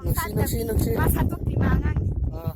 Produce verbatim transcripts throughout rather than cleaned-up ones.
ꯅꯨꯡꯁꯤ, ꯅꯨꯡꯁꯤ, ꯅꯨꯡꯁꯤ꯫ ꯃꯥ ꯁꯥꯠꯇꯣꯛꯇ꯭ꯔꯤ, ꯃꯥ ꯑꯉꯥꯡꯅꯤ꯫ ꯑꯥ꯫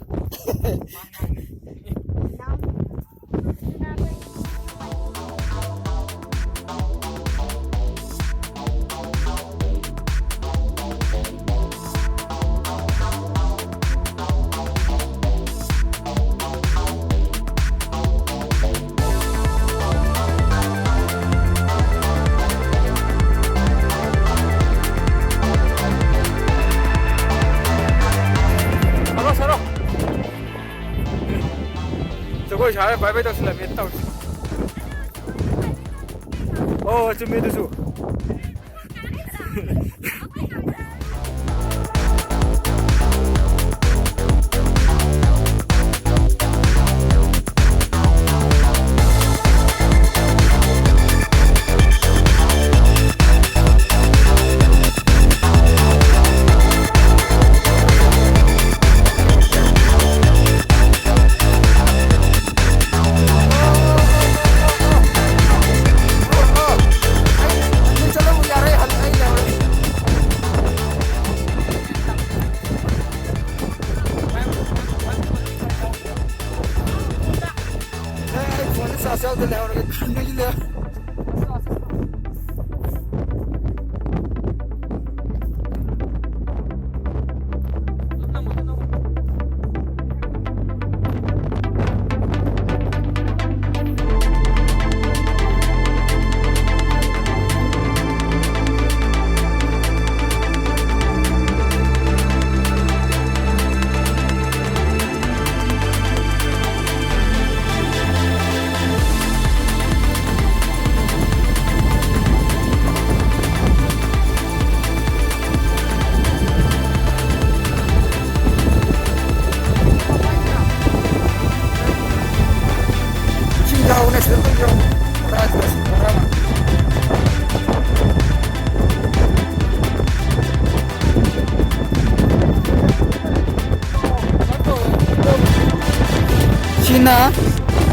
ꯍꯜꯂꯣ, ꯁꯔꯣ꯫ ꯖꯒꯣꯏ ꯁꯥꯔ ꯕꯥꯏ ꯕꯥꯏ ꯇꯧꯁꯤꯜꯂꯝꯃꯦ ꯇꯧꯔꯤꯁꯦ꯫ ꯑꯣ, ꯆꯨꯝꯃꯦ ꯑꯗꯨꯁꯨ꯫ ꯑꯦ, ꯑꯩ ꯐꯣꯟꯗ ꯆꯥꯔꯖ ꯌꯥꯎꯗ ꯂꯩꯍꯧꯔꯒ ꯈꯟꯕꯒꯤ ꯂꯩ꯫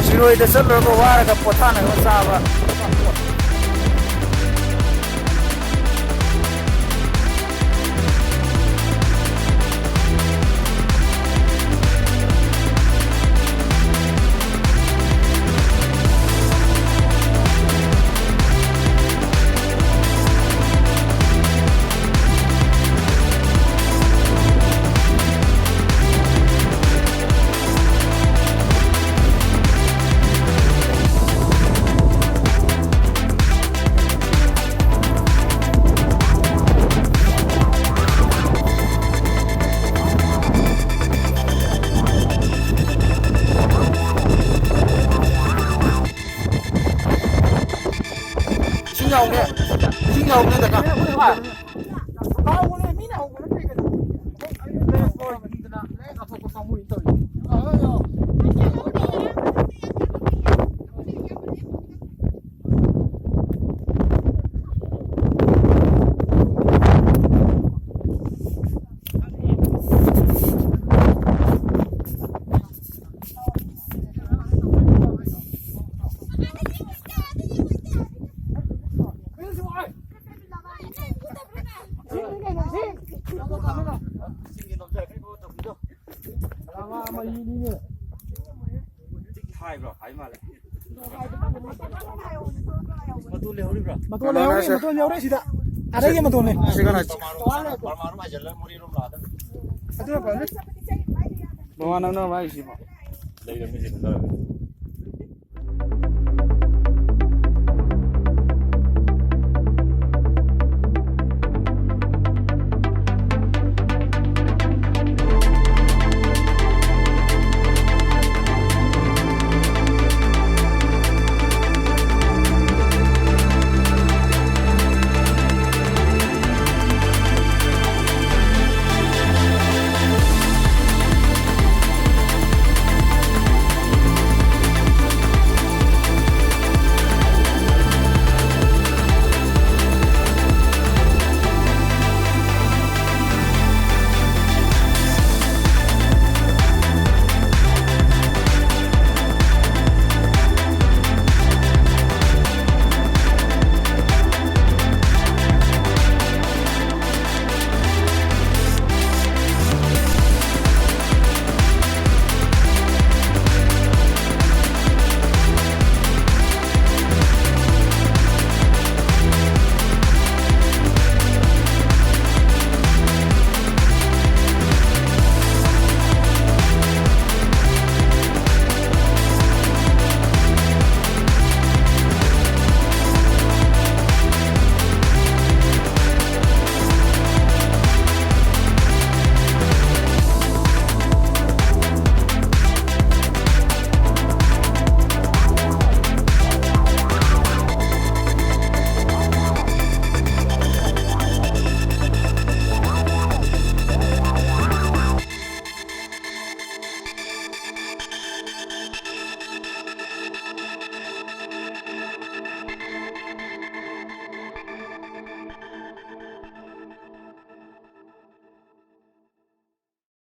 ꯁꯤꯔꯣꯏꯗ ꯆꯠꯂꯨꯔꯒ ꯋꯥꯔꯒ ꯄꯣꯊꯥꯅꯕ ꯆꯥꯕ꯫ ꯏꯁꯤꯡ ꯌꯥꯎꯕꯅꯦ꯫ ꯏꯁꯤꯡ ꯌꯥꯎꯕꯅꯦ ꯗꯀꯥ꯫ ꯍꯥꯎꯕꯅꯦ, ꯃꯤꯅ ꯍꯧꯕ ꯅꯠꯇꯦ ꯀꯩꯅꯣ꯫ ꯑꯩ ꯂꯦꯁ ꯑꯣꯏꯕꯅꯤꯗꯅ ꯂꯣꯏ ꯉꯥꯊꯣꯛꯄ ꯀꯥꯡꯕꯨꯅꯤ ꯇꯧꯔꯤꯁꯦ꯫ ꯍꯥꯏꯕ꯭ꯔꯣ? ꯍꯥꯏ ꯃꯥꯜꯂꯦ꯫ ꯃꯇꯣꯟ ꯂꯩꯍꯧꯔꯤꯕ꯭ꯔꯣ? ꯃꯇꯣꯟ ꯂꯩꯍꯧꯔꯤ, ꯃꯇꯣꯟ ꯌꯥꯎꯔꯛꯏ ꯁꯤꯗ꯫ ꯑꯗꯒꯤ ꯃꯇꯣꯟꯅꯦ꯫ ꯁꯤ ꯀꯅꯥ? ꯄꯔꯃꯥꯔꯨꯝ ꯍꯥꯏꯖꯜꯂ ꯃꯣꯔꯦꯔꯣꯝ ꯂꯥꯛꯑꯗꯝꯅꯤ꯫ ꯑꯗꯨꯅ ꯐꯅꯤ꯫ ꯃꯃꯥꯟꯅꯕꯅ ꯍꯥꯏꯁꯤꯕꯣ? ꯂꯩꯔꯝꯃꯤ ꯁꯤ ꯀꯨꯝꯊꯔꯒ꯫